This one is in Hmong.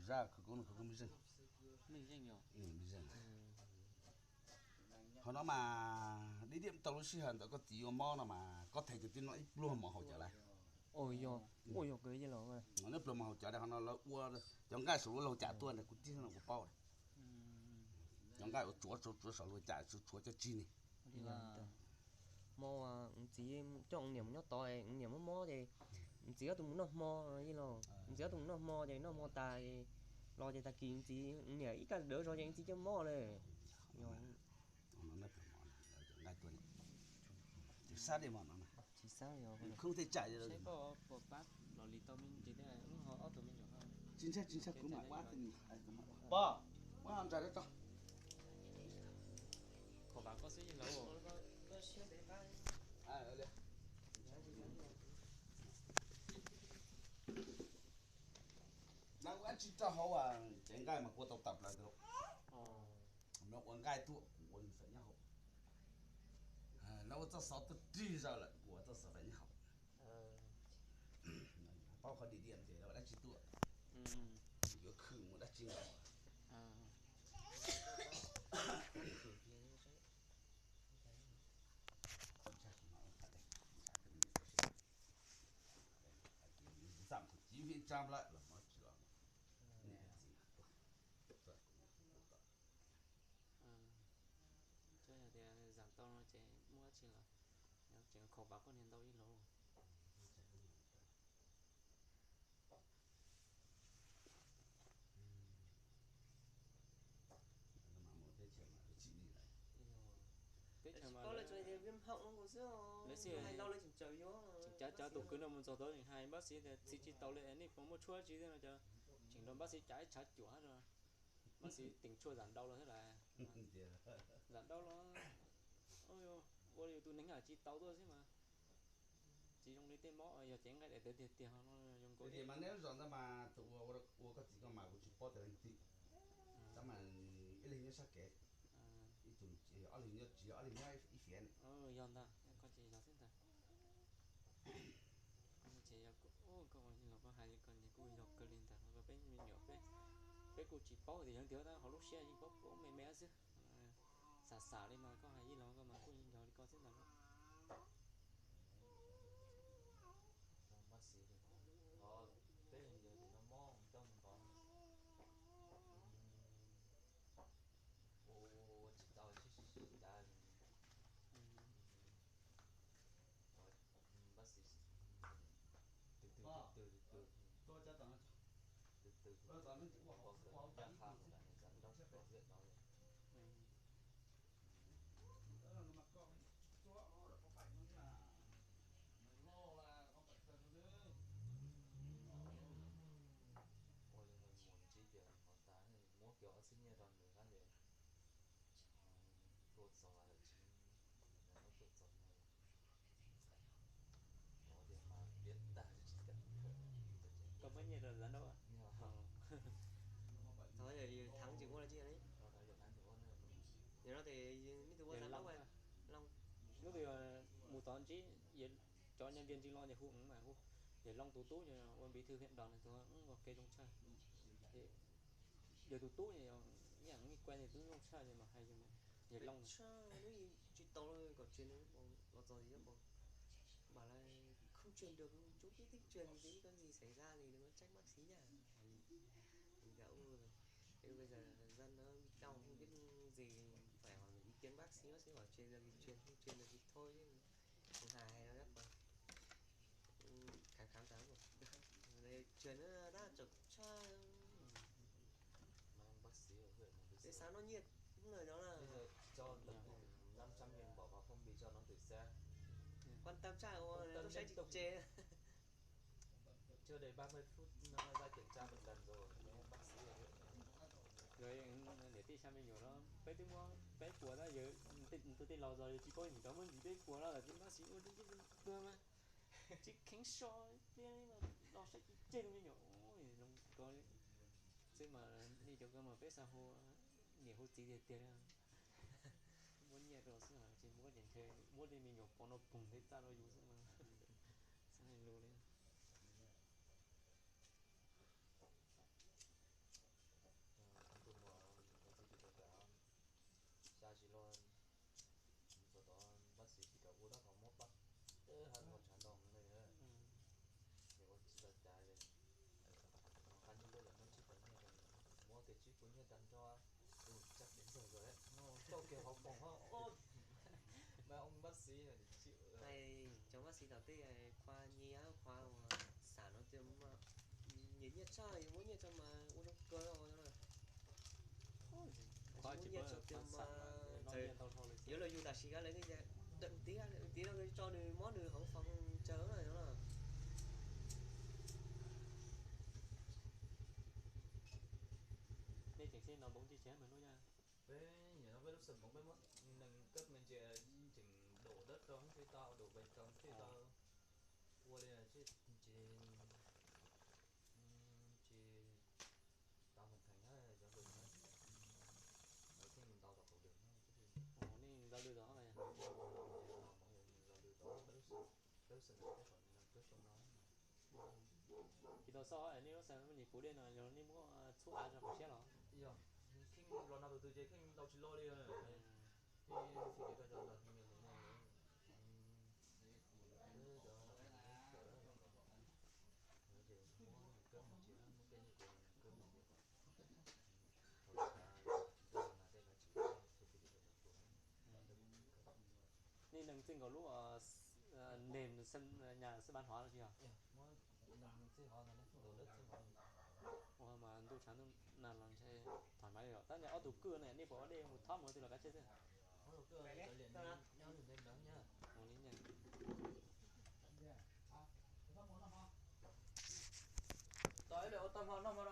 Zaj khawv koob no khawv koob me zeej. Me zeej. Qhov no mas dib diam tau lub sij hawm ntawm koj txiv yuav mob no mas koj thaiv cov tib no ib pluag mos haus cawv lawm. Ib pluag mos haus cawv, qhov no lawv ua cov nqaij saum lub laug cam tuaj ntag, kuv tib no kuv paub. Cov nqaij ua tsuav tsuav saum luag cam tshuav cov tsig ni. Hmo txiv coj niam mus nyob tod, niam mob mob ces txiv ob tug mus noj hmo, ib los txiv ob tug mus noj hmo ces noj hmo tas los ces tag kis txiv niam ib kaj dawv zog ces txiv coj mob lawm. Tsis xav li mos no, khoob thiaj tsam. Tsis ntshai, tsis ntshai, kuv mam ua, muab ntsa rau tso. Dab tsi rau hauv, cev nqaij mas kuv tau tawm plaws ntawd. No ua nqaij tuaj kuv ua feem nyob hauv. No ua txoj xov tuaj rig zaws lawm kuv ua txoj xov feem nyob hauv. Paub qhov dim diam ces dab tsi tuaj, yuav khwm mus dab tsi nkaus. Tsis yog tias zam tau no ces muaj dab tsi los tseem khaus pav poj niam ntau ib los. Teb chaws mas lawv xij, tseem cav cov tus kwv no mus txog tod tseem hais npab xis tias txhiv tsis tau li, nej puas muaj tshuaj tsi thiab no, cov tseem nrog npab xis cav ib tshav cuam rau. Npab xis teem tshuaj zam ntau los thiab las. Zam ntau los ua yus tus neeg tsis tau tuaj xwb mas. Tsis zoo li tej mob yog cev nqaij daim tawv tiag tiag no zoo nkaus li. Mas neb lub zos ntawd mas tus ua koj txiv koj mas kuv tsis paub tias leej twg, tab mas ib leeg nyob sab kev, ib tug, ob leeg nyob, tsis yog ob leeg nyob ib fiav ne. Yog ntag, koj ces yog xwb ntag. Ces yog koj hais li ko ces kuj yog kawg li ntag, peb me nyuam peb, peb kuj tsis paub tias yog leej twg tab hauv lub siab yeej paub paub me me xwb. Xav xav li mas koj hais ib los koj mas kuj yog li ko xwb ntag. Peb yog no mob coj mus tod, ua tsis tau sib cav. Npab xis, tus twg tus twg tus twg, tus twg tus twg pom kawg ncaj qha mus nram niam txiv nrog pom zej no li. Ua li mus ntsib tias qhov tas muab kiag ob txhiab nyiaj rau nws qab ces tuaj txog lawm tsis, tuaj txog no. Koj muab nyiaj rau Zab Nraub? Thov thắng tseem ua li, yog no tes nej tus ua Zab Nraub, Looj, hnub twg mus tod ntsib cov nhân viên Tsim Looj ces hu mas hu, yawg Looj tus tub ua bí thư huyện đoàn tus ua kev zoo tshaj. Yawg tus tub ib yam nqi kuaj yawg tub zoo tshaj mas hais yawg Looj. Tsis tau kom truyền los txog thì bảo là không truyền được, chúng biết tiếng truyền thì có gì xảy ra thì đừng có trách bác sĩ nhá. Thì bảo, ừ, thế bây giờ dân nó bị đau không biết gì, phải hỏi ý kiến bác sĩ, bác sĩ bảo truyền được thì truyền, không truyền được thì thôi chứ. Cũng hài hài nó rất là, ừ, khám khám khám rồi. Này, truyền nó đã chụp cho. Mang bác sĩ ở huyện mà. Thế sao nó nhiệt cũng lời đó là. Bây giờ cho tận năm trăm nghìn bỏ vào phong bì cho nó gửi xe. Quan tâm trai ua, quan tâm nó sẽ liên tục. Chê. Chưa đầy ba mươi phút nó ra kiểm tra một lần rồi, bác sĩ ở huyện. Rồi, niam tij xa me nyuam no, peb twb muab peb puas tab yawg, tus tij laug zog yawg tsis paub nim rov muab ntxiv peb puas no lawm, tus bác sĩ ua tib tuag mas tsis kheev so, no saib tsis tseg rau me nyuam. Xwb mas nej cov ko mas peb xa hu niam hu txiv tiag tiag li. Muab nyiaj rau xwb ces muab ces ntshe muab tej me nyuam pov no pug nte txaj rau yus xwb mas. Xav hais lus li. Hauv foos, mas ông bác sĩ này chịu. Hais cov bác sĩ tom tej khua nyiaj khua uas xav no tias nyiaj nyiaj txog yus muab nyiaj tso mas ua zoo kawg os. Muab nyiaj tso tias mas yuav los yus tam sim kab lawv tias tiav no tso nws mob nws hauv foos tsawg na. Nej tseem xij no npoov tib tsev mas hnub nyoog. Peb nim no peb lub xeem Hmoob peb muab nees kab me ntsis tseem đổ đất rau không, thuê tao đổ bê tông, thuê tao ua li ces ces tao hoàn thành giáo đường, lawv thiaj ntau tau cầu đường. Ồ, nej giáo đường đó là giáo đường đó. Ces tau xav nej lub xeem Nyij Pooj dej no yog nej muab txhub av rau qhov siab los? Yog, kheej los no tus twg ces kheej ntau tsis loj li. Ces tsis kev rau cov ntawd, Nej neeg txij nkaus lub nws nyas xab npab hov no tsis yog? Ua mas ntuj tshav ntuj nag los ntshe thoải mái yom. Tab sis ob tug kwj ne nej puas ua dej mus thob mus twg los kav tsij xwb? Ua li ntawd. Tos ib lwm ua tag hmo noj hmo